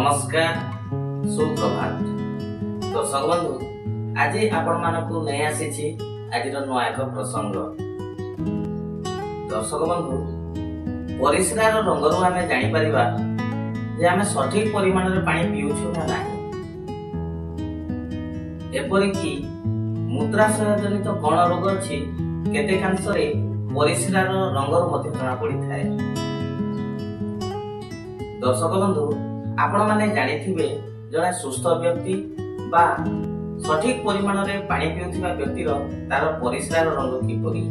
ନମସ୍କାର, ସୁପ୍ରଭାତ ଦର୍ଶକ ବନ୍ଧୁ। ଆଜି ଆପଣମାନଙ୍କୁ ନେଇ ଆସିଛି ଆଜିର ନୂଆ ଏକ ପ୍ରସଙ୍ଗ। ଦର୍ଶକ ବନ୍ଧୁ, ପରିସ୍ରାର ରଙ୍ଗରୁ ଆମେ ଜାଣିପାରିବା ଯେ ଆମେ ସଠିକ ପରିମାଣରେ ପାଣି ପିଉଛୁ ନା ନାହିଁ। ଏପରିକି ମୂତ୍ରାଶୟ ଜନିତ କଣ ରୋଗ ଅଛି, କେତେକାଂଶରେ ପରିସ୍ରାର ରଙ୍ଗରୁ ମଧ୍ୟ ଜଣାପଡ଼ିଥାଏ। ଦର୍ଶକ ବନ୍ଧୁ, ଆପଣମାନେ ଜାଣିଥିବେ ଜଣେ ସୁସ୍ଥ ବ୍ୟକ୍ତି ବା ସଠିକ ପରିମାଣରେ ପାଣି ପିଉଥିବା ବ୍ୟକ୍ତିର ତାର ପରିସ୍ରାର ରଙ୍ଗ କିପରି।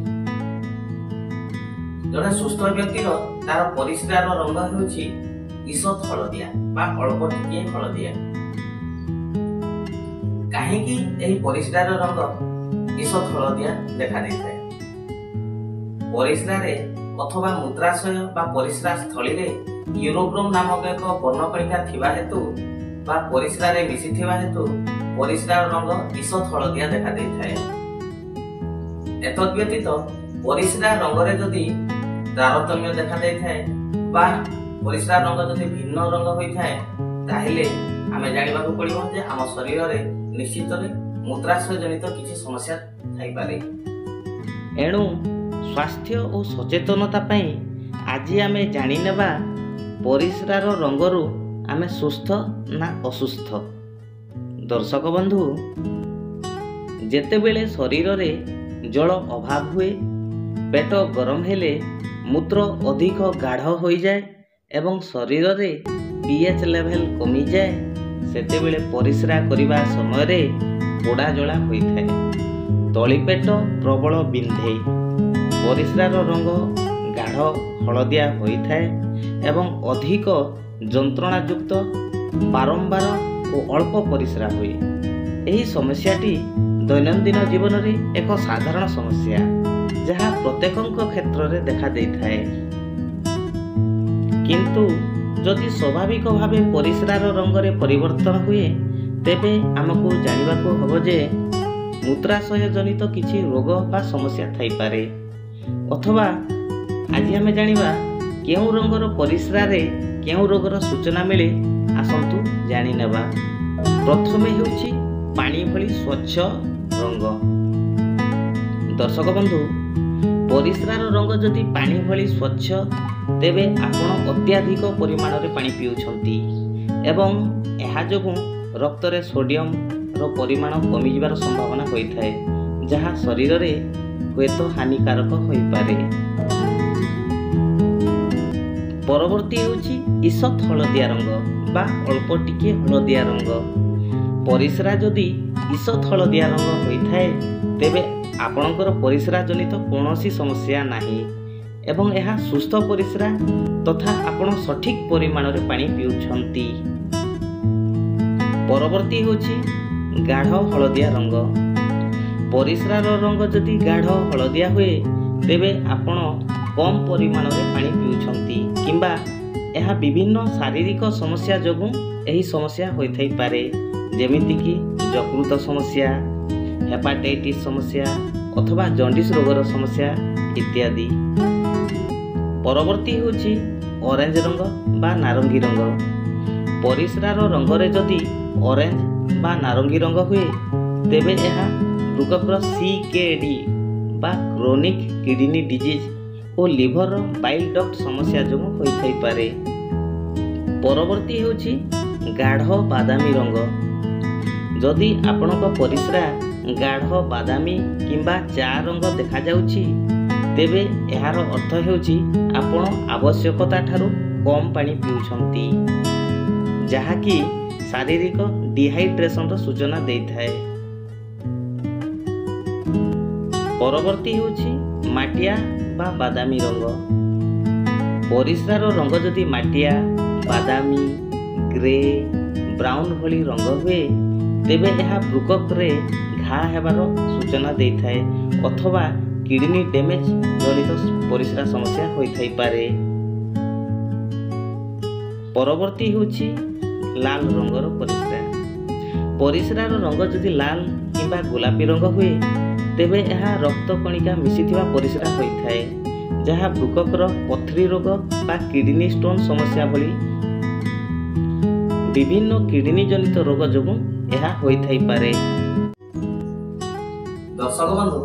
ଜଣେ ସୁସ୍ଥ ବ୍ୟକ୍ତିର ତାର ପରିସ୍ରାର ରଙ୍ଗ ହେଉଛି ଈଷତ୍ ହଳଦିଆ ବା ଅଳ୍ପ ଟିକିଏ ହଳଦିଆ। କାହିଁକି ଏହି ପରିସ୍ରାର ରଙ୍ଗ ଈଷତ୍ ହଳଦିଆ ଦେଖାଦେଇଥାଏ? ପରିସ୍ରାରେ ଅଥବା ମୂତ୍ରାଶୟ ବା ପରିସ୍ରା ସ୍ଥଳୀରେ ୟୁରୋକ୍ରୋମ ନାମକ ଏକ ବର୍ଣ୍ଣକଣିକା ଥିବା ହେତୁ ବା ପରିସ୍ରାରେ ମିଶିଥିବା ହେତୁ ପରିସ୍ରାର ରଙ୍ଗ ଈଷତ୍ ହଳଦିଆ ଦେଖାଦେଇଥାଏ। ଏତଦ୍ ବ୍ୟତୀତ ପରିସ୍ରା ରଙ୍ଗରେ ଯଦି ତାରତମ୍ୟ ଦେଖାଦେଇଥାଏ ବା ପରିସ୍ରା ରଙ୍ଗ ଯଦି ଭିନ୍ନ ରଙ୍ଗ ହୋଇଥାଏ, ତାହେଲେ ଆମେ ଜାଣିବାକୁ ପଡ଼ିବ ଯେ ଆମ ଶରୀରରେ ନିଶ୍ଚିତରେ ମୂତ୍ରାଶୟ ଜନିତ କିଛି ସମସ୍ୟା ଥାଇପାରେ। ଏଣୁ ସ୍ୱାସ୍ଥ୍ୟ ଓ ସଚେତନତା ପାଇଁ ଆଜି ଆମେ ଜାଣିନେବା ପରିସ୍ରାର ରଙ୍ଗରୁ ଆମେ ସୁସ୍ଥ ନା ଅସୁସ୍ଥ। ଦର୍ଶକ ବନ୍ଧୁ, ଯେତେବେଳେ ଶରୀରରେ ଜଳ ଅଭାବ ହୁଏ, ପେଟ ଗରମ ହେଲେ ମୂତ୍ର ଅଧିକ ଗାଢ଼ ହୋଇଯାଏ ଏବଂ ଶରୀରରେ ପି ଏଚ୍ ଲେଭେଲ୍ କମିଯାଏ, ସେତେବେଳେ ପରିସ୍ରା କରିବା ସମୟରେ ପୋଡ଼ା ଜଳା ହୋଇଥାଏ, ତଳିପେଟ ପ୍ରବଳ ବିନ୍ଧେ, ପରିସ୍ରାର ରଙ୍ଗ ଗାଢ଼ ହଳଦିଆ ହୋଇଥାଏ ଏବଂ ଅଧିକ ଯନ୍ତ୍ରଣାଯୁକ୍ତ, ବାରମ୍ବାର ଓ ଅଳ୍ପ ପରିସ୍ରା ହୁଏ। ଏହି ସମସ୍ୟାଟି ଦୈନନ୍ଦିନ ଜୀବନରେ ଏକ ସାଧାରଣ ସମସ୍ୟା, ଯାହା ପ୍ରତ୍ୟେକଙ୍କ କ୍ଷେତ୍ରରେ ଦେଖାଦେଇଥାଏ। କିନ୍ତୁ ଯଦି ସ୍ୱାଭାବିକ ଭାବେ ପରିସ୍ରାର ରଙ୍ଗରେ ପରିବର୍ତ୍ତନ ହୁଏ, ତେବେ ଆମକୁ ଜାଣିବାକୁ ହେବ ଯେ ମୂତ୍ରାଶୟ ଜନିତ କିଛି ରୋଗ ବା ସମସ୍ୟା ଥାଇପାରେ। ଅଥବା ଆଜି ଆମେ ଜାଣିବା କେଉଁ ରଙ୍ଗର ପରିସ୍ରାରେ କେଉଁ ରୋଗର ସୂଚନା ମିଳେ। ଆସନ୍ତୁ ଜାଣିନେବା। ପ୍ରଥମେ ହେଉଛି ପାଣି ଭଳି ସ୍ୱଚ୍ଛ ରଙ୍ଗ। ଦର୍ଶକ ବନ୍ଧୁ, ପରିସ୍ରାର ରଙ୍ଗ ଯଦି ପାଣି ଭଳି ସ୍ୱଚ୍ଛ, ତେବେ ଆପଣ ଅତ୍ୟଧିକ ପରିମାଣରେ ପାଣି ପିଉଛନ୍ତି ଏବଂ ଏହା ଯୋଗୁଁ ରକ୍ତରେ ସୋଡ଼ିୟମର ପରିମାଣ କମିଯିବାର ସମ୍ଭାବନା ହୋଇଥାଏ, ଯାହା ଶରୀରରେ ହୁଏତ ହାନିକାରକ ହୋଇପାରେ। ପରବର୍ତ୍ତୀ ହେଉଛି ଈଷତ୍ ହଳଦିଆ ରଙ୍ଗ ବା ଅଳ୍ପ ଟିକିଏ ହଳଦିଆ ରଙ୍ଗ। ପରିସ୍ରା ଯଦି ଈଷତ୍ ହଳଦିଆ ରଙ୍ଗ ହୋଇଥାଏ, ତେବେ ଆପଣଙ୍କର ପରିସ୍ରା ଜନିତ କୌଣସି ସମସ୍ୟା ନାହିଁ ଏବଂ ଏହା ସୁସ୍ଥ ପରିସ୍ରା ତଥା ଆପଣ ସଠିକ୍ ପରିମାଣରେ ପାଣି ପିଉଛନ୍ତି। ପରବର୍ତ୍ତୀ ହେଉଛି ଗାଢ଼ ହଳଦିଆ ରଙ୍ଗ। ପରିସ୍ରାର ରଙ୍ଗ ଯଦି ଗାଢ଼ ହଳଦିଆ ହୁଏ, ତେବେ ଆପଣ କମ୍ ପରିମାଣରେ ପାଣି ପିଉଛନ୍ତି କିମ୍ବା ଏହା ବିଭିନ୍ନ ଶାରୀରିକ ସମସ୍ୟା ଯୋଗୁଁ ଏହି ସମସ୍ୟା ହୋଇଥାଇପାରେ, ଯେମିତିକି ଯକୃତ ସମସ୍ୟା, ହେପାଟାଇଟିସ୍ ସମସ୍ୟା ଅଥବା ଜଣ୍ଡିସ୍ ରୋଗର ସମସ୍ୟା ଇତ୍ୟାଦି। ପରବର୍ତ୍ତୀ ହେଉଛି ଅରେଞ୍ଜ ରଙ୍ଗ ବା ନାରଙ୍ଗୀ ରଙ୍ଗ। ପରିସ୍ରାର ରଙ୍ଗରେ ଯଦି ଅରେଞ୍ଜ ବା ନାରଙ୍ଗୀ ରଙ୍ଗ ହୁଏ, ତେବେ ଏହା ବୃକକର ସି କେ ଡି ବା କ୍ରୋନିକ୍ କିଡ଼ନୀ ଡିଜିଜ୍ ଓ ଲିଭରର ବାଇଲ୍ ଡକ୍ଟ ସମସ୍ୟା ଯୋଗୁଁ ହୋଇଥାଇପାରେ। ପରବର୍ତ୍ତୀ ହେଉଛି ଗାଢ଼ ବାଦାମୀ ରଙ୍ଗ। ଯଦି ଆପଣଙ୍କ ପରିସ୍ରା ଗାଢ଼ ବାଦାମୀ କିମ୍ବା ଚା ରଙ୍ଗ ଦେଖାଯାଉଛି, ତେବେ ଏହାର ଅର୍ଥ ହେଉଛି ଆପଣ ଆବଶ୍ୟକତା ଠାରୁ କମ୍ ପାଣି ପିଉଛନ୍ତି, ଯାହାକି ଶାରୀରିକ ଡିହାଇଡ୍ରେସନର ସୂଚନା ଦେଇଥାଏ। ପରବର୍ତ୍ତୀ ହେଉଛି ମାଟିଆ ବା ବାଦାମୀ ରଙ୍ଗ। ପରିସ୍ରାର ରଙ୍ଗ ଯଦି ମାଟିଆ, ବାଦାମୀ, ଗ୍ରେ, ବ୍ରାଉନ୍ ଭଳି ରଙ୍ଗ ହୁଏ, ତେବେ ଏହା ବୃକକରେ ଘା ହେବାର ସୂଚନା ଦେଇଥାଏ ଅଥବା କିଡ଼ନୀ ଡ୍ୟାମେଜ୍ ଜନିତ ପରିସ୍ରା ସମସ୍ୟା ହୋଇଥାଇପାରେ। ପରବର୍ତ୍ତୀ ହେଉଛି ଲାଲ ରଙ୍ଗର ପରିସ୍ରା। ପରିସ୍ରାର ରଙ୍ଗ ଯଦି ଲାଲ କିମ୍ବା ଗୋଲାପୀ ରଙ୍ଗ ହୁଏ, ତେବେ ଏହା ରକ୍ତ କଣିକା ମିଶିଥିବା ପରିସ୍ରା ହୋଇଥାଏ, ଯାହା ବୃକକର ପଥରୀ ରୋଗ ବା କିଡ଼ନୀ ଷ୍ଟୋନ୍ ସମସ୍ୟା ଭଳି ବିଭିନ୍ନ କିଡନୀ ଜନିତ ରୋଗ ଯୋଗୁଁ ଏହା ହୋଇଥାଇପାରେ। ଦର୍ଶକ ବନ୍ଧୁ,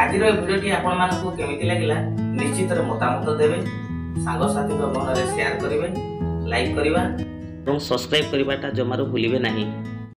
ଆଜିର ଏ ଭିଡ଼ିଓଟି ଆପଣମାନଙ୍କୁ କେମିତି ଲାଗିଲା ନିଶ୍ଚିତରେ ମତାମତ ଦେବେ, ସାଙ୍ଗସାଥୀଙ୍କ ଗହଣରେ ସେୟାର କରିବେ, ଲାଇକ୍ କରିବା ଏବଂ ସବସ୍କ୍ରାଇବ୍ କରିବାଟା ଜମାରୁ ଭୁଲିବେ ନାହିଁ।